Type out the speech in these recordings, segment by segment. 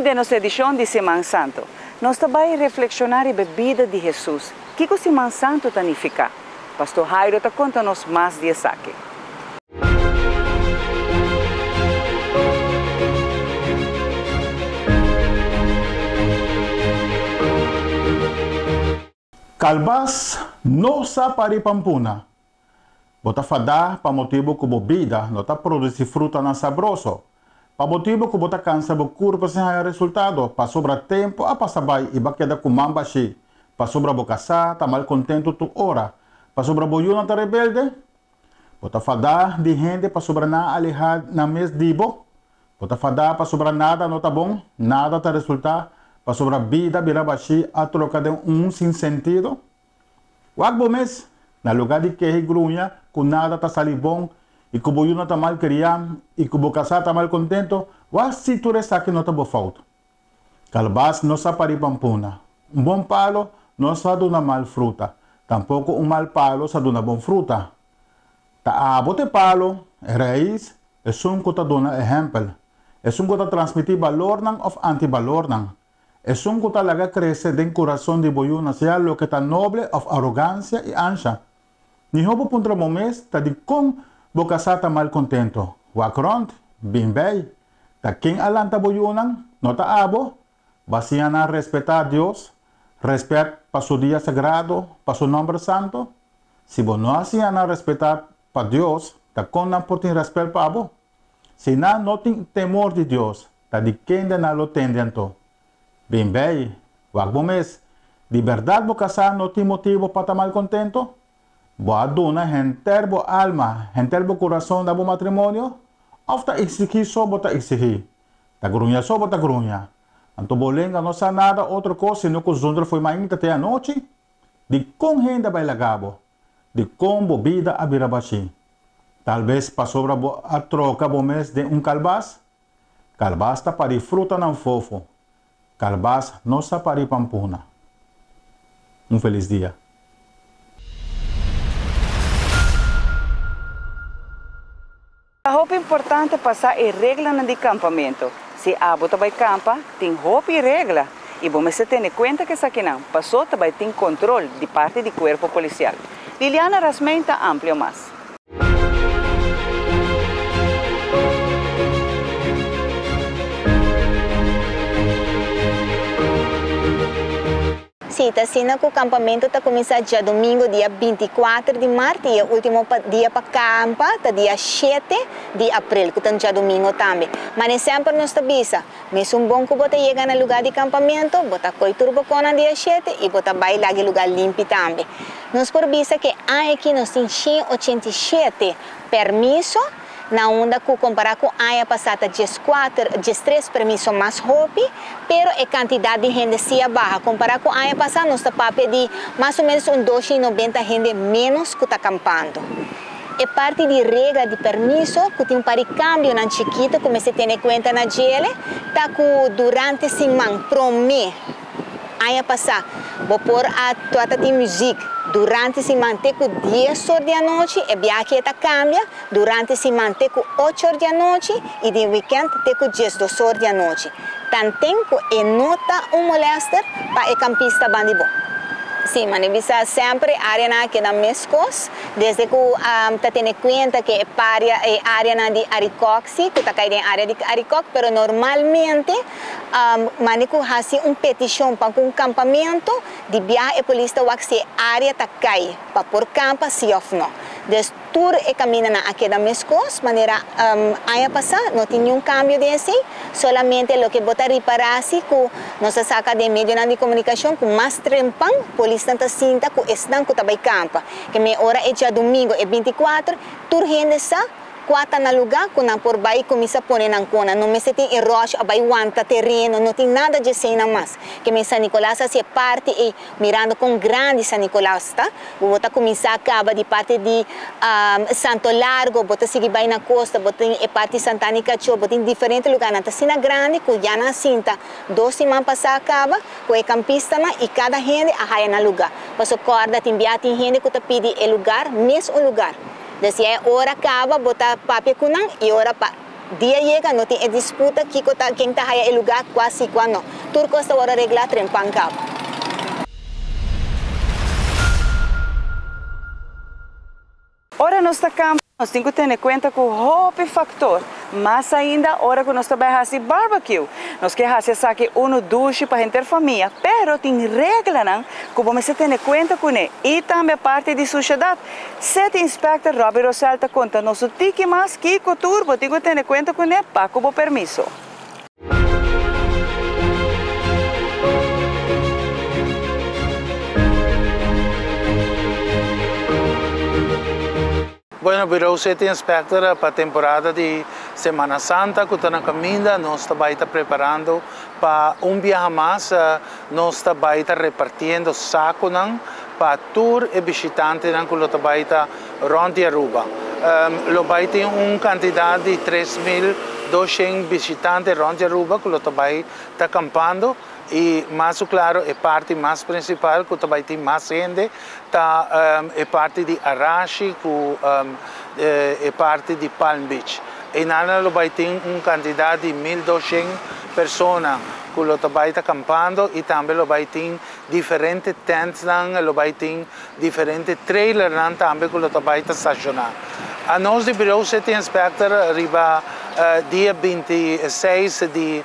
Den nos edishon di Siman Santu, nos ta bai reflekshoná riba e bida di Hesus. Kiko Siman Santu ta nifiká? Pastor Jairo ta konta nos mas di esaki. Kalbas no sa pari pampuna. Bo ta fadá pa motibu ku bo bida no ta produsí frutanan sabroso, pa motibu ku bo ta kansa bo kurpa sin haña resultado, pasobra tempu a pasa bai i bo a keda ku man bashí, pasobra bo kasá ta malkontentu tur ora, pasobra bo yunan ta rebelde. Bo ta fadá di hende pasobra nan a alehá nan mes di bo. Bo ta fadá pasobra nada no ta bon, nada ta resultá, pasobra bida bira bashí a troka den un sin sentido. Wak bo mes, na lugá di keha i gruña ku nada ta sali bon i ku bo yunan ta mal kriá i ku bo kasá ta mal kontento, wak si tur esaki no ta bo fout. Kalbas no sa pari pampuna. Un bon palo no sa duna mal fruta, tampoko un mal palo sa duna bon fruta. Ta abo ta e palo, e rais, esun ku ta duna ehèmpel, esun ku ta transmití balornan òf antibalornan. Esun ku ta laga krese den kurason di bo yunan sea loke ta noble òf arogansia i ansha. Mihó bo puntra bo mes ta dikon bo kasá ta malkontento. Wak rònt, bin bei. Ta ken a lanta bo yunan? No ta abo? Bo a siña nan respetá Dios, rèspèt pa su dia sagrado, pa su nòmber santu? Si bo no a siña nan respetá pa Dios, ta kon nan por tin rèspèt pa abo? Si nan no tin temor di Dios, ta di kende nan lo tende anto? Bin bei, wak bo mes, di bèrdat bo kasá no tin motibu pa ta malkontento? Bo a duna henter bo alma, henter bo kurason na bo matrimonio? Òf ta eksigí so bo ta eksigí? Ta gruña so bo ta gruña? Anto bo lenga no sa nada otro kos sino ku zundra fo'i mainta te anochi? Dikon hende a bai laga bo? Dikon bo bida a bira bashí? Talbes pasobra bo a troka bo mes den un kalbas? Kalbas ta parí frutanan fofo. Kalbas no sa parí pampuna. Un felis dia. Ta hopi importante pa sa e reglanan di kampamentu. Si abo ta bai kampa, tin hopi regla i bo mester tene kuenta ku esakinan, paso ta bai tin kontrol di parti di kuerpo polisial. Liliana Rasmijn ta amplio mas. Sí, ta asina ku kampamentu ta kuminsá djadumingu dia 24 di mart i e último dia pa kampa ta dia shete di aprel, ku ta djadumingu tambe. Mane semper nos ta bisa, mesun bon ku bo ta yega na lugá di kampamentu, bo ta koi tur bo konan dia shete i bo ta bai laga e lugá limpi tambe. Nos por bisa ku e aña aki nos tin 187 permiso. Na unda ku kompará ku aña pasá ta 14, 13 permiso mas hopi, pero e kantidat di hende sí a baha. Kompará ku aña pasá nos ta papia di mas o ménos un 290 hende ménos ku ta kampando. E parti di regla di permiso ku tin un par di kambionan chikitu ku mester tene kuenta na djele ta ku durante siman promé Aña pasá, bo por a trata tin muzik durante siman te ku dies or di anochi, e biaha e ta kambia, durante siman te ku ocho or di anochi i den wikènt te ku 12 or di anochi. Tanten ku e no ta un molèster pa e kampista ban di bo. Sí, mane bisa semper e áreanan a keda meskos, desde ku ta tene kuenta ku e paria e áreanan di Arikok sí, ku ta kai den área di Arikok, pero normalmente Mane ku hasi un petishon pa ku un kampamentu di biaha e polis ta wak si e área ta kai pa por kampa si òf no. Dus tur e kamindanan a keda meskos manera aña pasá, no tin niun kambio den esei, solamente loke bo ta ripará si ku nos a saka den medionan di komunikashon ku mas trempan polisnan ta sinta ku esnan ku ta bai kampa. Ke me ora e djadumingu e 24 tur hende sa Kua ta na lugá ku nan por bai kuminsá pone nan kona. No mester tin e ròsh a bai wanta tereno, no tin nada dje eseinan mas. Ke men San Nicolas hasi e parti ei, mirando kon grandi San Nicolas ta, bo bo ta kuminsá kaba di parti di Santo Largo, bo ta sigui bai na kosta, bo tin e parti Santana i Kachó, bo tin diferente lugánan. Ta asina grandi ku ya nan a sinta dos siman pasá kaba ku e kampistanan i kada hende a haya nan lugá. Pasobra kòrda tin bia tin hende ku ta pidi e lugar mes un lugar. Des ya e ora kaba bo ta papia ku nan i ora pa Dia yega no tin e disputa kico ta ken ta haya e lugar cua si cua no. Tur cos ta worde regla trempan caba. Ora nos ta campa nos tin cu tene cuenta cu hopi factor, mas ainda ora cu nos ta bay haci barbecue. Nos ke haci esaki uno dushi pa henter famia, pero tin reglanan cu bo mester tene cuenta cune y tambe parti di sushedad. City Inspector Robbie Rosell ta conta nos un tiki mas kico tur bo tin cu tene cuenta cune pa cu bo permiso. Bueno, Bureau City Inspector pa temporada di Semana Santa ku ta na kaminda, nos ta bai ta preparando pa un biaha mas nos ta bai ta repartiendo sakonan pa tur e bishitantenan ku lo ta bai ta rònt di Aruba. Lo bai tin un kantidat di 3200 bishitante rònt di Aruba ku lo ta bai ta kampando i mas ku klaro e parti mas prinsipal ku ta bai tin mas hende ta e parti di Arashi ku e parti di Palm Beach. Einan lo bai tin un kantidat di 1200 persona ku lo ta bai ta kampando i tambe lo bai tin diferente tentnan, lo bai tin diferente trailernan tambe ku lo ta bai ta stashoná. Anos di Bureau City Inspector riba dia 26 di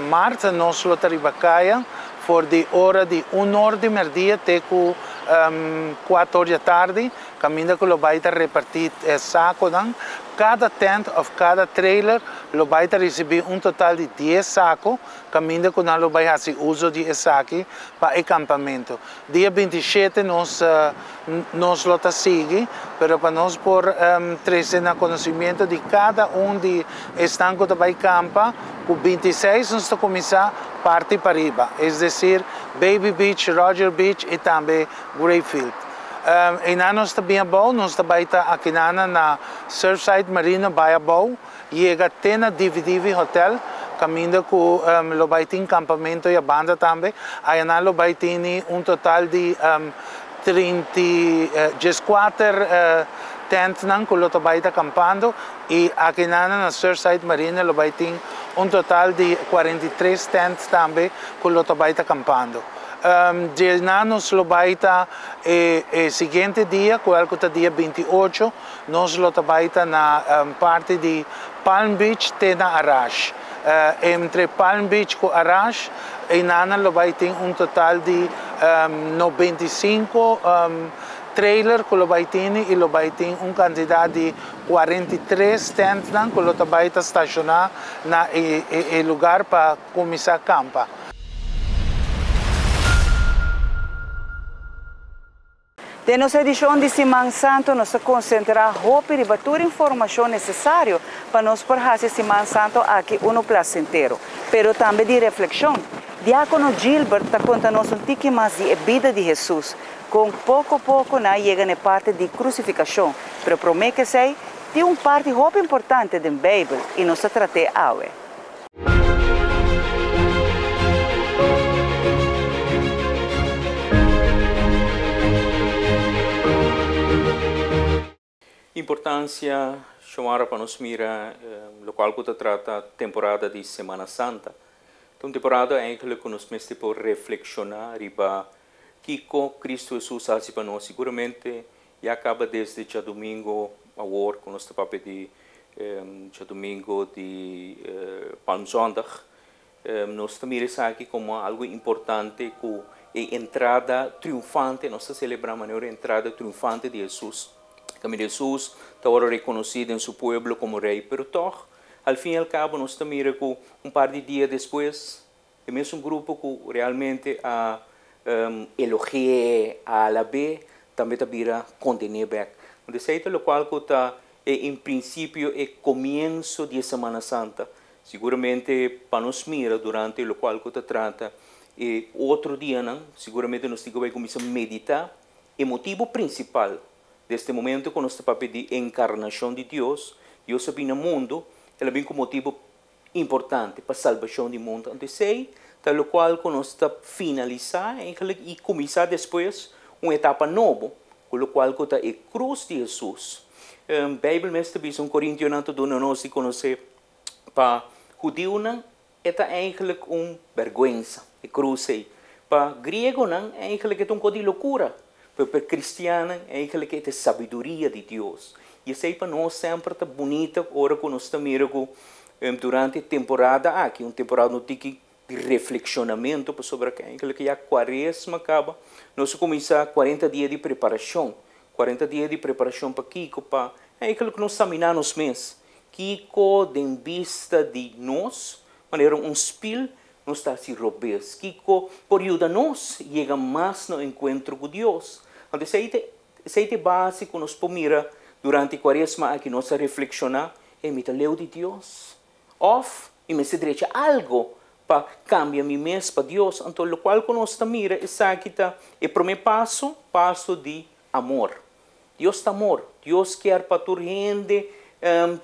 maart nos lo ta riba kaya for di ora di 1 or di merdia te ku 4 or di tardi, kaminda ku lo bai ta repartí sakonan. Kada tent òf kada trailer lo bai ta risibí un total di 10 sako, kaminda ku nan lo bai hasi uso di esaki pa e kampamentu. Dia 27 nos lo ta sigui, pero pa nos por trese na konosementu di kada un di esnan ku ta bai kampa, ku 26 nos ta kuminsá parti pariba, es desir, Baby Beach, Roger Beach i tambe Greyfield. I nos ta bin abou, nos ta bai ta aki na Surfside Marina bai abou, yega te na Divi Divi Hotel, kaminda ku lo bai tin kampamentu i banda tambe. Einan lo bai tin un total di 34 tentnan ku lo bai ta kampando i aki na Surfside Marina lo bai tin un total di 43 tents tambe ku lo bai ta kampando. Di nos lo bai ta e siguiente dia, kual ta dia 28, nos lo bai ta na parti di Palm Beach te na Arash. Entre Palm Beach ku Arash, einan lo bai tin un total di 95 trailer ku lo bai tin i lo bai tin un kantidat di 43 tentnan ku lo bai ta stashoná na e lugá pa kuminsá kampa. Den nos edishon di Siman Santu, nos ta konsentrá hopi riba tur informashon nesesario pa nos por hasi Siman Santu aki un plasentero, pero tambe di reflekshon. Diákono Gilbert ta konta nos un tiki mas di bida di Hesus, ku poko poko nan a yega na parti di krusifikashon, pero promé ku esei, tin un parti hopi importante den Beibel i nos ta trat'é awe. Importansia, Shomara, pa nos mira, lokual ku ta trata temporada di Semana Santa. Un temporada eigenlijk ku nos mester por reflekshoná riba kiko Kristu Hesus a hasi pa nos. Siguramente ya kaba desde djadumingu awor ku nos ta di djadumingu di Palmzondag. Nos ta mira esaki komo algu importante ku e entrada triunfante, nos ta selebrá manera entrada triunfante di Hesus. Tambe Hesus ta awor rekonosí den su pueblo komo rei, pero toch, al fin i al kabo, nos ta mira ku un par di dia despues, e mesun grupo ku realmente a elogi'é, a alab'é, tambe ta bira konden'é bèk. Anto, ta lokual ku ta en prinsipio e komienso di Semana Santa. Siguramente pa nos mira durante lokual ku ta trata e otro dianan, siguramente nos tin ku kuminsá meditá e motibu prinsipal di e momento ku nos ta di enkarnashon di Dios, Dios a bin na mundu, el a bin ku motibu importante pa salbashon di mundu. Anto, esei ta lokual ku nos ta finalisá eigenlijk i kuminsá despues un etapa nobo, ku lokual ku ta e krus di Hesus. Beibel mes ta bisa 1 Korintionan ta duna nos di konosé. Pa hudiunan e ta eigenlijk un berguensa, e krus ei. Pa griegonan eigenlijk e ta un kos di lokura, pero pa kristiannan eigenlijk e ta e sabiduria di Dios. I esei pa nos semper ta bunita ora ku nos ta mira ku durante e temporada aki, un temporada no tiki di reflekshonamentu pasobra ku eigenlijk ya kuaresma kaba, nos a kuminsá kuarenta dia di preparashon. Kuarenta dia di preparashon pa kiko? Pa eigenlijk nos saminá nos mes. Kiko den bista di nos, manera un spil, nos ta hasi robes? Kiko por yuda nos yega mas na enkuentro ku Dios? Anto esei ta esei ta e base ku nos por mira durante kuaresma aki, nos a reflekshoná, Ey, mi ta leu di Dios? Òf mi mester drecha algu pa kambia mi mes pa Dios? Anto lokual ku nos ta mira esaki ta e promé paso, paso di amor. Dios ta amor. Dios kier pa tur hende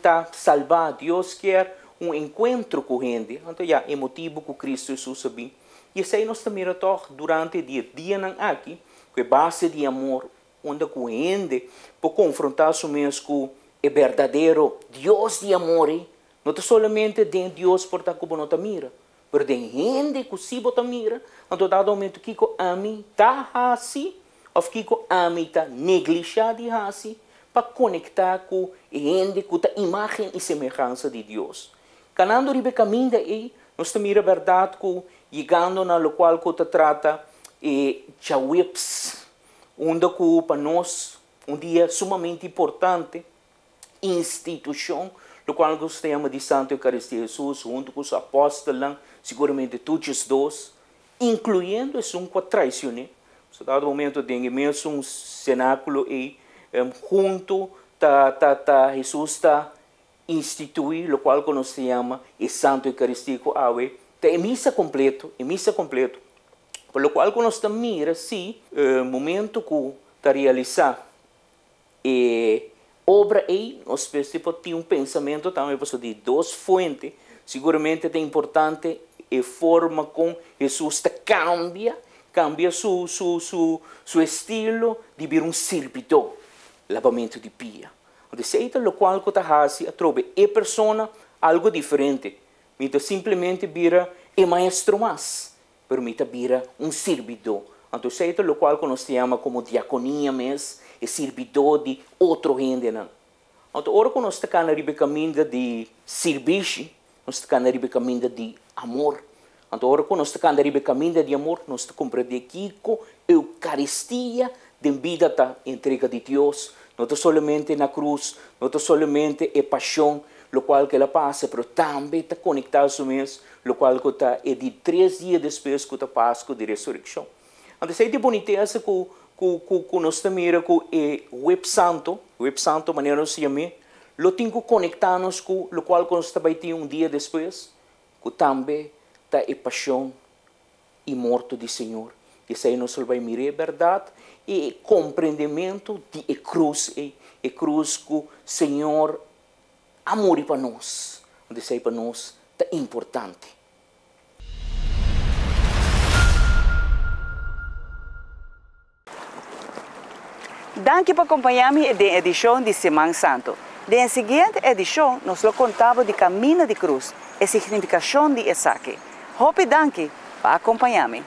ta salbá. Dios kier un enkuentro ku hende. Anto ya, e motibu ku Kristu Hesus a bin. I esei nos ta mira tòg durante di e dianan aki, ku e base di amor, unda ku hende por konfrontá su mes ku e berdadero Dios di amor ei. No ta solamente den Dios por ta ku bo no ta mira, pero den hende ku sí bo ta mira. Anto dado momento kiko ami ta hasi Òf kiko ami ta neglishá di hasi pa konektá ku e hende ku ta imágen i semehansa di Dios? Kanando riba e kaminda ei, nos ta mira bèrdat ku yegando na lokual ku ta trata e djaweps, unda ku pa nos un dia sumamente importante, institushon, lokual ku nos ta yama di Santu Eukaristia Hesus huntu ku su apòstelnan, siguramente tur djesdos, inkluyendo esun ku a traisioné. So dado momento den e mesun senákulo ei, huntu ta ta ta Hesus ta instituí lokual ku nos ta yama e Santu Eukaristia ku awe ta e misa kompleto, e misa kompleto. Pa lokual ku nos ta mira si momento ku ta realisá E obra ei nos mester por tin un pensamentu tambe pasobra di dos fuente. Siguramente ta importante e forma kon Hesus ta kambia, kambia su su su su estilo di bira un sirbidó, labamentu di pia. Anto esei ta lokual ku ta hasi atrobe e persona algu diferente. Mi ta simplemente bira e maestro mas. Pero mi ta bira un sirbidó. Anto esei ta lokual ku nos ta yama komo diakonia mes, e sirbidó di otro hendenan. Anto ora ku nos ta kana riba e kaminda di sirbishi, nos ta kana riba e kaminda di amor. Anto ora ku nos ta kanda riba e kaminda di amor, nos ta komprendé kiko Eukaristia den bida ta, entrega di Dios. No ta solamente na krus, no ta solamente e pashon, lokual ku el a pasa, pero tambe ta konektá su mes lokual ku ta e di tres dia despues ku ta Pasku di Resurekshon. Anto esei ta e bonitesa ku ku ku ku nos ta mira ku e Web Santo, Web Santo manera nos ta yam'é, lo tin ku konektá nos ku lokual ku nos ta bai tin un dia despues, ku tambe ta e pashon i morto di Señor. I esei nos lo bai mira e bèrdat i e komprendementu di e krus ei, e krus ku Señor a muri pa nos, anto esei pa nos ta importante. Danki pa kompañá mi den edishon di Siman Santu. Den e siguiente edishon nos lo konta bo di Kamino di Krus, e signifikashon di esaki. Hopi danki pa a kompañá mi.